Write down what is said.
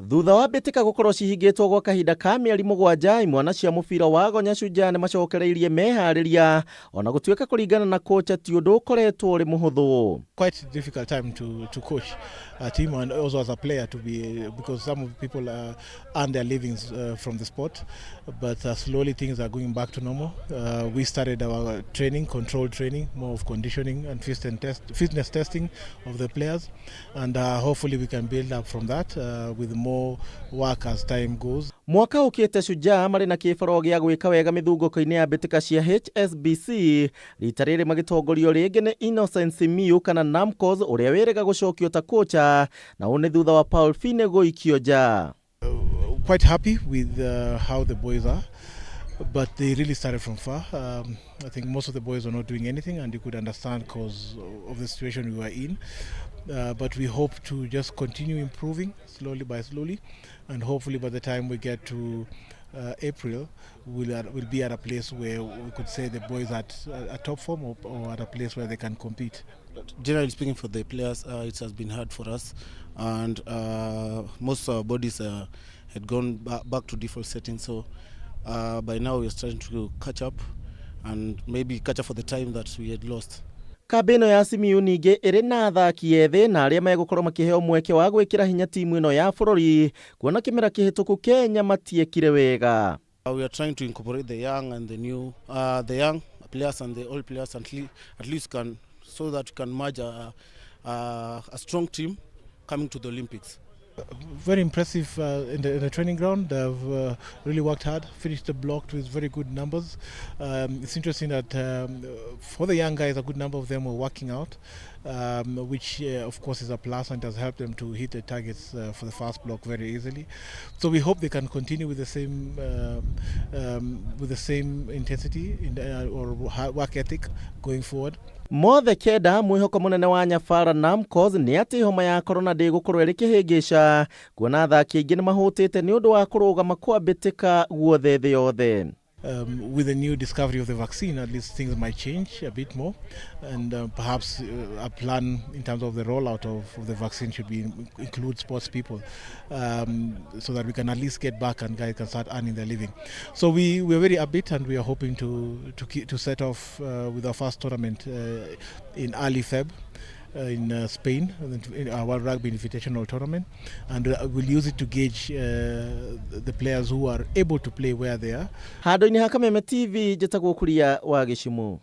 Thutha wa mbĩtĩka gũkorwo cihingĩtwo gwa kahinda ka mĩeri 7, imwana cia mũbira wa gonya Shujaa nĩ macokereirie meharĩria ona gũtuĩka kũringana na kocha ti ũndũ ũkoretwo ũrĩ mũhũthũ. Quite difficult time to coach a team and also as a player to be, because some of the people earn their livings from the sport, but slowly things are going back to normal. We started our training, controlled training, more of conditioning and fitness testing of the players, and hopefully we can build up from that with more work as time goes. Mwaka ũkĩte Shujaa marĩ na kĩbaro gĩa gwĩka wega mĩthungũko-inĩ ya mbĩtĩka cia HSBC, rita rĩrĩ magĩtongorio rĩngĩ nĩ Innocent Simiyu kana Namcos, ũrĩa wĩrĩga gũcokio ta kocha, na ũũ nĩ thutha wa Paul Fine gũikio nja. Quite happy with how the boys are, but they really started from far. I think most of the boys were not doing anything, and you could understand because of the situation we were in. But we hope to just continue improving slowly by slowly, and hopefully by the time we get to April, we'll be at a place where we could say the boys are at top form or at a place where they can compete. Generally speaking, for the players, it has been hard for us, and most of our bodies had gone back to default settings. So by now we are starting to catch up, and maybe catch up for the time that we had lost. Kambĩ ĩno ya Simiyu ningĩ ĩrĩ na athaki ethĩ na arĩa megũkorwo makĩheo mweke wa gwĩkĩra hinya timu ĩno ya bũrũri, kuona kĩmera kĩhĩtũku Kenya matiekire wega. We are trying to incorporate the young and the new, the young players and the old players, at least can, so that we can merge a strong team coming to the Olympics. Very impressive in the training ground. They've really worked hard, finished the block with very good numbers. It's interesting that for the young guys, a good number of them were working out, which of course is a plus and has helped them to hit the targets for the first block very easily. So we hope they can continue with the same intensity or work ethic going forward. Mothe kenda, mwĩhoko mũnene wa Nyabara Namcos nĩ atĩ homa ya korona ndĩgũkorwo ĩrĩ kĩhĩngĩca, kuona athaki aingĩ nĩ mahũtĩte nĩ ũndũ wa kũrũgama kwa mbĩtĩka guothe thĩ yothe. With the new discovery of the vaccine, at least things might change a bit more, and perhaps a plan in terms of the rollout of the vaccine should be include sports people, so that we can at least get back and guys can start earning their living. So we are very upbeat, and we are hoping to set off with our first tournament in early Feb in Spain, in our World Rugby Invitational Tournament, and we'll use it to gauge the players who are able to play where they are. Handũ-inĩ ha Kameme TV, njĩtagwo Kuria wa Gĩcumu.